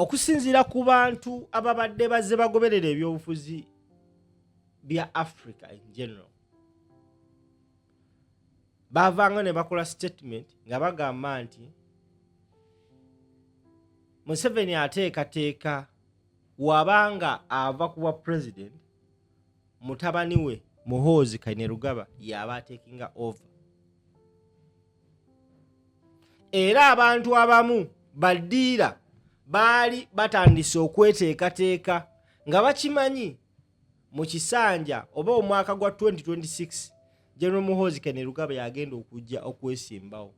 Okusinziira ku bantu ababadde bazze bagoberera ebyobufuzi bya Africa in general, baavanga ne bakola statement nga bagamba nti Museveni ateekateeka wabanga ava ku bwa president, mutabani we Muhoozi Kainerugaba y'aba atekinga over. Era abantu abamu baddiira baali batandise okweteekateeka nga bakimanyi mu kisanja oba omwaka gwa 2026 General Muhoozi Kainerugaba yagenda okujja okwesimbawo.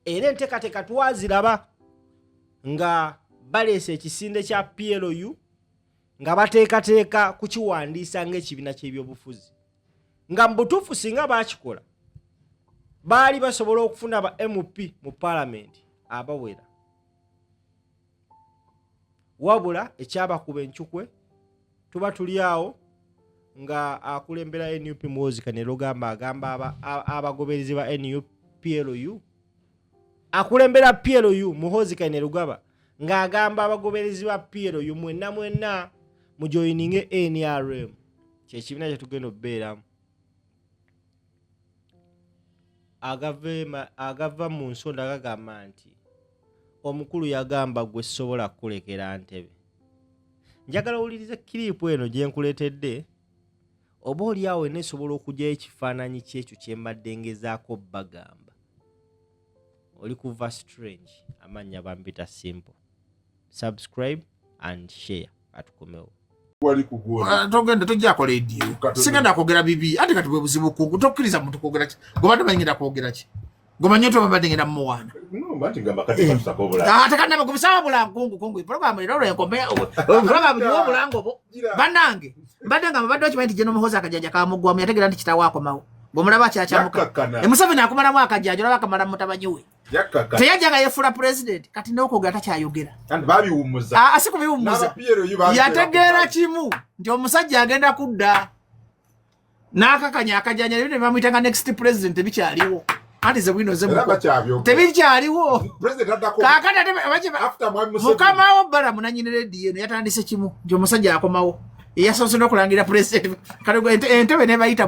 Era enteekateeka twaziraba nga baleese ekisinde kya PLU nga bateekateeka kukiwandiisa ng'ekibiina ky'ebyobufuzi, nga mu butuufu singa baakikola baali basobola okufuna ba MP mu paalamenti abawera. Wabula ekyabakuba encukwe, tuba tuli awo nga akulembera NUP Muhoozi Kainerugaba agamba abagoberezi ba NUP PLU, akulembera PLU Muhoozi Kainerugaba ng'agamba abagoberezi ba PLU mwenna mwenna mujoyininge NRM, kyekibiina kyetugenda okubeeramu. Agava mu nsonda gagamba nti omukulu yagamba gwe sobola kukulekera ntebe. Njagala owulirize kiripu eno gye nkuleetedde, oba oli awo ena esobola okugyayo ekifaananyi ky'ekyo kye mbadde ngezaako bagamba. Oli kuva strange, amannya bampita simple. Subscribe and share, atukomewo. Ah, togenda tojja lediyo, sigenda kwogera bibi ate kati bwe buzibu kungu tokkiriza muntu kwogera ki gobadde banyingira kwogera ki gomanyi nti obabadde ngenda mumuwaana ate kanaba gubisaba bulankungu kungu programu era olwenkome programu giwa obulango bwo bannange mbadde nga mbadde okimanyi nti General Muhoozi akajanja kamuggwamu yategeera nti kitaawe akomawo bwomulaba akyakyamuka Museveni akumalamu akajanja olaba akamala mutabanyi we teyajja nga yefuula president kati n'okwogera takyayogera si kubiwummuza yategeera kimu nti omusajja agenda kudda n'akakanya akajanja ebyo ne bamuyita nga next president tebikyaliwo anti ze bwino ze tebikyaliwo kaakati ate mukama wo Balamu nanyini rediyo eno yatandise kimu nti omusajja akomawo eyasoose n'okulangira president kale entebe nebayita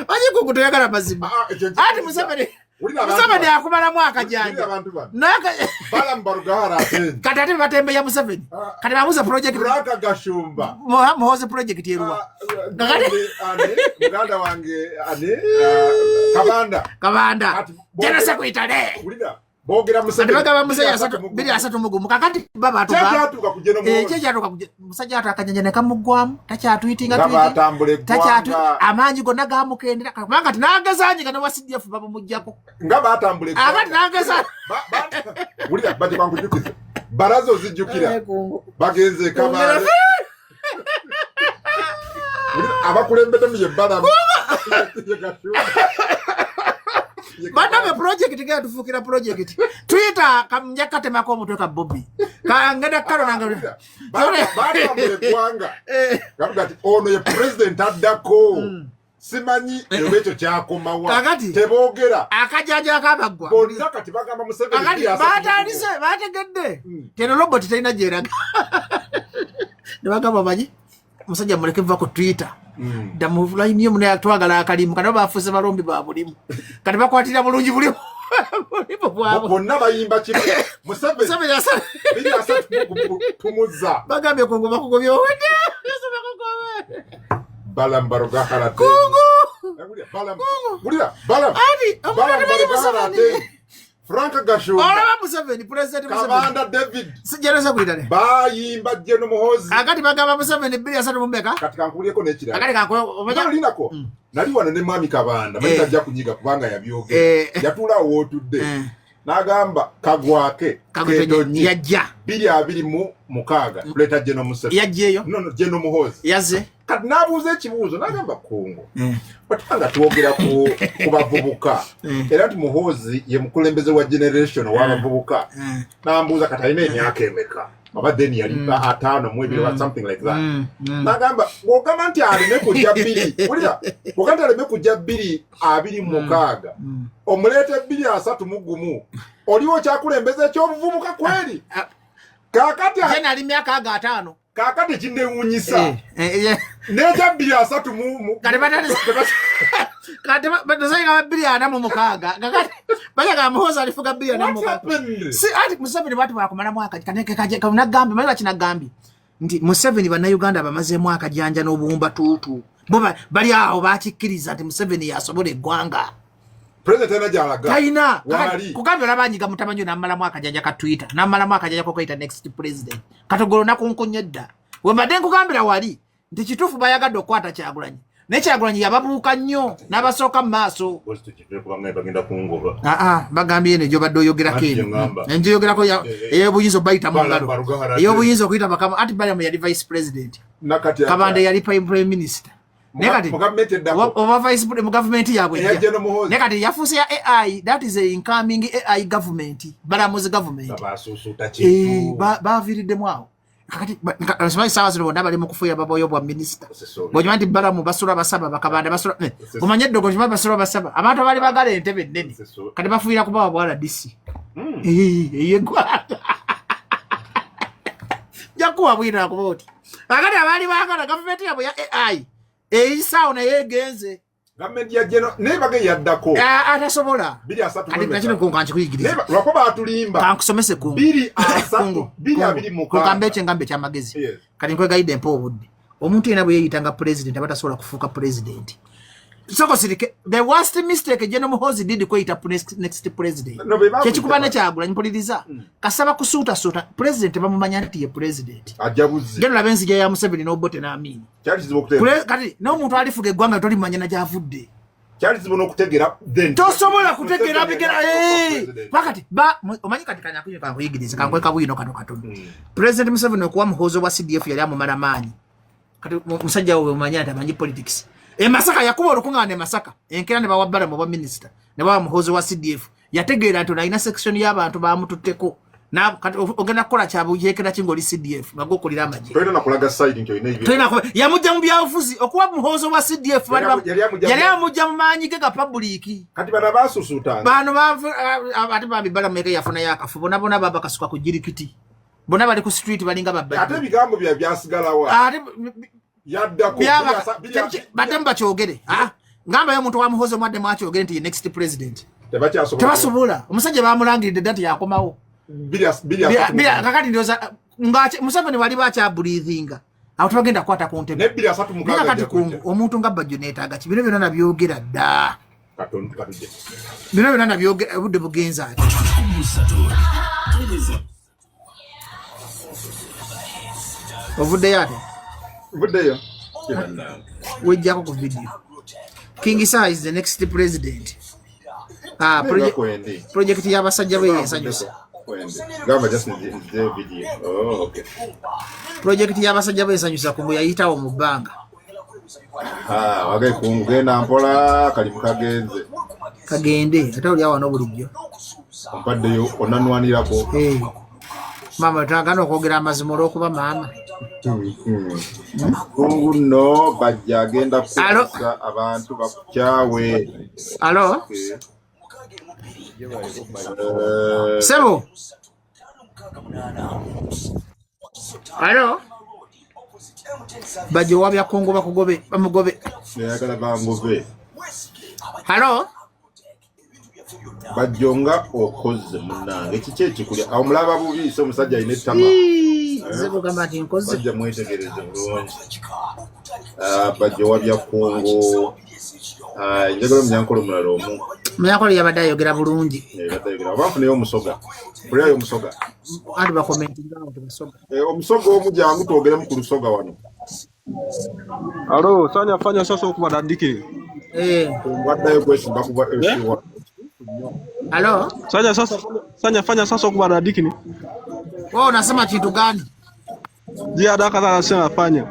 manyi kugu toyagala mazima ah, anti Museveni Museveni akumalamu akajanja kati ate batembeya Museveni ah. kati babuza project Muhoozi project eruwa ah, muganda wange Kabanda Kabanda jana sekwitale bogera Museveni bagaba Museveni biri asatu mugumu kakati baba atuka ku General eh kyatuka ku musajja atu akanyanya ne kamugwamu takyatwitinga twiti takyatu amaanyi gonna gamukendera kubanga kati nagezanyi kana wa CDF babamujjako nga batambula akati nageza wulira baje bankujukize barazo zijjukira eh, bagenze kabale abakulembedemu ye Balamu banange project genda tufuukira project twitter nja katemako omutwe ka Bobi kangenda kalo nange batambula eggwanga eh. kati ono ye president addako hmm. simanyi oba ekyo kyakomawa kakati teboogera akajanja akabaggwa bonna kati bagamba Museveni batandise bategedde hmm. teno robot terina gyeraga ne bagamba manyi omusajja muleke va ku twitter hmm. dda mu layini yo mune twagala akalimu kati bafuuse balombi ba bulimu kati bakwatira bulungi bulimu bonna bayimba kimu Museveni tumuzza bagambye kungu bakugobye owedde Balaam Barugahara kungu Balaam wulira Balaam ani omuntu tamanyi Museveni Frank Gashumba olaba Museveni president Museveni Kabanda David sijereza kuyitale bayimba General Muhoozi akati bagamba Museveni bbiri asatu mu mmeka kati kankubulyeko n'ekirala akati kankuwe omanya olinako mm. nali wano ne mwami Kabanda manyi eh. tajja kunyiga kubanga yabyogera eh. yatuula awo wootudde eh. n'agamba kagwake ketonyi yajja 2026 mm. tuleeta General Museveni yajjeeyo no General Muhoozi yazze kati n'abuuza ekibuuzo n'agamba Kungu mm. otanga twogera ku bavubuka mm. era nti Muhoozi ye mukulembeze wa generation ow'abavubuka mm. n'ambuuza kati alina emyaka emeka oba then yali 52 mm. something like that n'agamba bw'ogamba nti aleme kujja bbiri wulira bw'ogamba nti aleme kujja 2026 omuleeta 2031 Oliwo kyakulembeza ekyobuvubuka kweri. Kaakati Jena ali myaka aga 5. Kaakati kinewuunyisa. N'ekya 2030 mu Kati kati batazanga 2046. Kakati bajaga Muhoozi alifuga 2046. Si ati Museveni watu bakumala mwaka kaneke kaje kanagambye mala kinagambye nti Museveni bannayuganda bamazeemu akajanja n'obuwumba tuutu. Bo bali awo bakikkiriza nti Museveni yasobola eggwanga. President talina gy'alaga. Talina. Kugambye olaba anyiga mutamanyi n'amalamu akajanja ka Twitter, n'amalamu akajanja k'okweyita next president. Katogolo nakunkunya edda. We mbadde nkugambira wali nti kituufu bayagadde okukwata Kyagulanyi. Naye Kyagulanyi yababuuka nnyo n'abasooka mu maaso. Bagambye eno gy'obadde oyogerako eno. Enjoyogerako ey'obuyinza obayita mu ngalo. Ey'obuyinza okuyita bakama. Anti Balaam yali vice president. Kabanda yali prime minister. Naye kati oba vice mu gavumenti yaabwe. Naye kati yafuuse ya AI, that is a incoming AI government. Balamuzi government. Baviiriddemu awo. Kakati simanyi ssaawa zino bonna bali mu kufuuya baboyo bwa minisita. Bw'okimanyi nti Balamu basula basaba, Bakabanda basula omanye eddogo nti basula basaba. Abantu abaali baagala entebe ennene kati bafuuyira kubawa bwa RDC. Ey'eggwanga. Nja kukuwa bwino akuba oti. Kakati abaali baagala gavumenti yaabwe ya AI eyisaawo naye egenze. Gavumenti ya General naye bage yaddako. Atasobola. 2030. Kati nakino kunga nkikuyigiriza. Lwako baatulimba. Kankusomese kungu. 2030 2026. Kugambe ekyo engambo ekyamagezi. Kati nkwegayidde mpa obudde. Omuntu yenna bwe yeeyitanga president aba tasobola kufuuka president. Soko sirike, the worst mistake General Muhoozi did kweyita next president. Kyekikuba ne Kyagulanyi mpuliriza. Kasaba kusuutasuuta president bamumanya nti ye president. Ajja buzzi. General Abenzija ya Museveni n'Obote n'Amin. Kyali kizibu okutegeera. Kati n'omuntu alifuga eggwanga tolimanya na gy'avudde. Kyali kizibu n'okutegeera then. Tosobola kutegeera bigera. Pakati ba omanyi kati kanyakunyo kankuyigirize kankweka bwino kano katono. President Museveni okuwa Muhoozi wa CDF yali amumala maanyi. Kati musajja we omanya nti amanyi politics. E Masaka yakuba olukuŋŋaana e Masaka. Enkeera ne bawa Balaam obwa minisita ne bawa Muhoozi wa CDF. Yategeera nti ono alina section y'abantu bamututteko. Kati ogenda kukola kyabuyeekera ki ng'oli CDF nga gw'okulira amagye. Tolina na kulaga side nti olina ebyo. Tolina kuba yamujja mu byabufuzi okuwa Muhoozi wa CDF yali amujja mu maanyi ge ga public. Kati bano baasusuutanga. Bano ate bambi Balaam eke yafunayo akafu bonna bonna babakasuka ku jirikiti. Bonna bali ku street balinga babba. Ate ebigambo bya byasigalawa. Ate yaddako. Baddemu bakyogere. Ngamba yo omuntu wa Muhoozi omwadde mwakyogere nti ye next president. Tebasobola. Omusajja bamulangiridde dda nti yakomawo. Kakati ndowooza Museveni wali bakyabreathinga. Awo tebagenda kukwata ku ntebe. Kakati kungu omuntu nga Bajjo neetaaga ki? Bino byonna nabyogera dda. Bino byonna nabyogera obudde bugenze ati. Ovuddeyo ate? Ovuddeyo. Wejjako ku video. King Saha is the next president. Project y'abasajja be yesanyusa. Project y'abasajja be yesanyusa kungu yayitawo mu bbanga. Wagaye kungu genda mpola kalimu kagenze. Kagende ate oli awo n'obulijjo. Ompaddeyo onanwanirako. Maama twagala okwogera amazima olw'okuba maama. Kungu nno bajja agenda kukozesa abantu bakukyawe. Alo? Sebo? Alo? Bajja owabya Kungu bakugobe, bamugobe. Ayagala bangobe. Alo? Bajjo nga okoze munnange kiki ekikulya? Awo mulaba bubi so omusajja alina ettama. Nze kugamba nti nkoze. Bajja mwetegereze bulungi. Bajjo wabya Kungu. Njagala omunyankole omulala omu. Munyankole yabadde ayogera bulungi. Yabadde ayogera. Oba nfuneyo omusoga. Nfuneyo omusoga. Anti bakomentinga awo tebasoga. Omusoga omu jangu twogeremu ku lusoga wano. Alo, fanya fanya sasa okuba dadike. Waddayo kwesimba kuba LC1. Alo? Sanya sasa sanya fanya sasa okuba dadike ni. Wewe unasema kitu gani? Je, adaka sana sema fanya.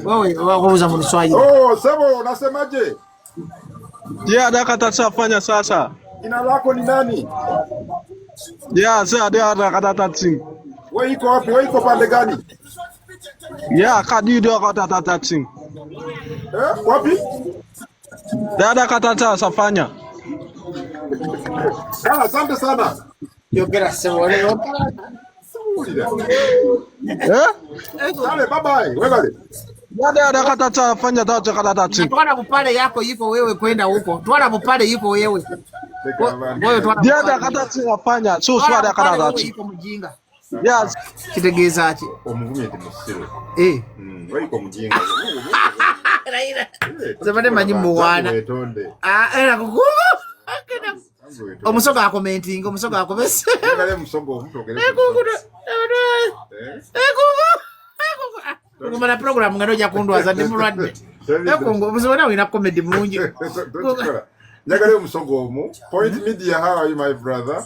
Wewe wauza mu Kiswahili. Oh, sebo unasemaje? Je, adaka tata fanya sasa. Jina lako ni nani? Ya, sasa adaka tata ting. Wewe iko wapi? Wewe iko pande gani? Ya, kadi ndio tata tata ting. Wapi? Dada katata safanya. Asante sana. Yogera ssebo waliwo. Simuwulira. Eh? Kale bye bye, webale. Yada yada katata fanya tata katata Na twala bupale yako yiko wewe kwenda huko. Twala bupale yiko wewe. Leka abantu. Wewe twala Diada bupale. katata fanya so Twala swada bupale wewe katata. yiko mjinga. Yes. Kitegeeza ki? Omuvumye nti musiru. Eh. Waliko mujinga. Raila. Zebadde manyi muwaana. Wetonde. Ah, era kukuba. Omusoga akomentinga, omusoga akomese. Njagala omusoga omu twogere ku Ekuku. musoga. Eh? Ekuku. Ekuku. Okumala program nga nojja kundwaza ndi mulwadde. Ekungu obuzibu nawe olina comedy mungi. Tokikola. Njagala omusoga omu. Point Media, how are you my brother?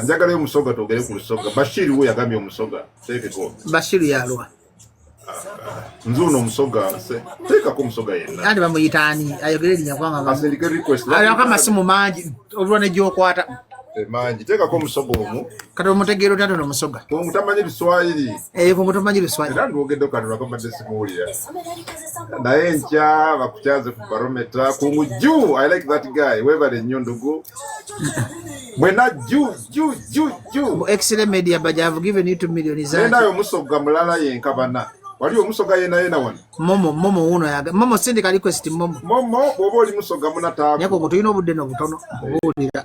Njagala omusoga twogere ku lusoga. Bashir we yagambye omusoga. Teekeko. Bashiru yalwa. Nzuuno omusoga se. Teekako omusoga yenna. Andi bamuyita ani? Ayogere erinnya kubanga Asindike request. Alako amasimu mangi olwa ne gy'okwata. Mangi. Teekako omusoga omu. Kati omutegeera otya ntono omusoga? Kungu tamanyi Luswayiri. Eh, kungu tomanyi Luswayiri. Era ndwogedde kanulako mbadde simuwulira. Naye enkya bakukyaze ku barometa. Kungu juu, I like that guy. Weebale nnyo ndugu. Mwena juu juu juu juu. Excellent media but I have given you 2 million za. Nendayo omusoga mulala yenka bana. Wali omusoga yena yena wano. Momo momo uno yaga. Momo sindika request momo. Momo bw'oba oli musoga munataako. Nyako ngo tulina obudde no butono. Obuwulira.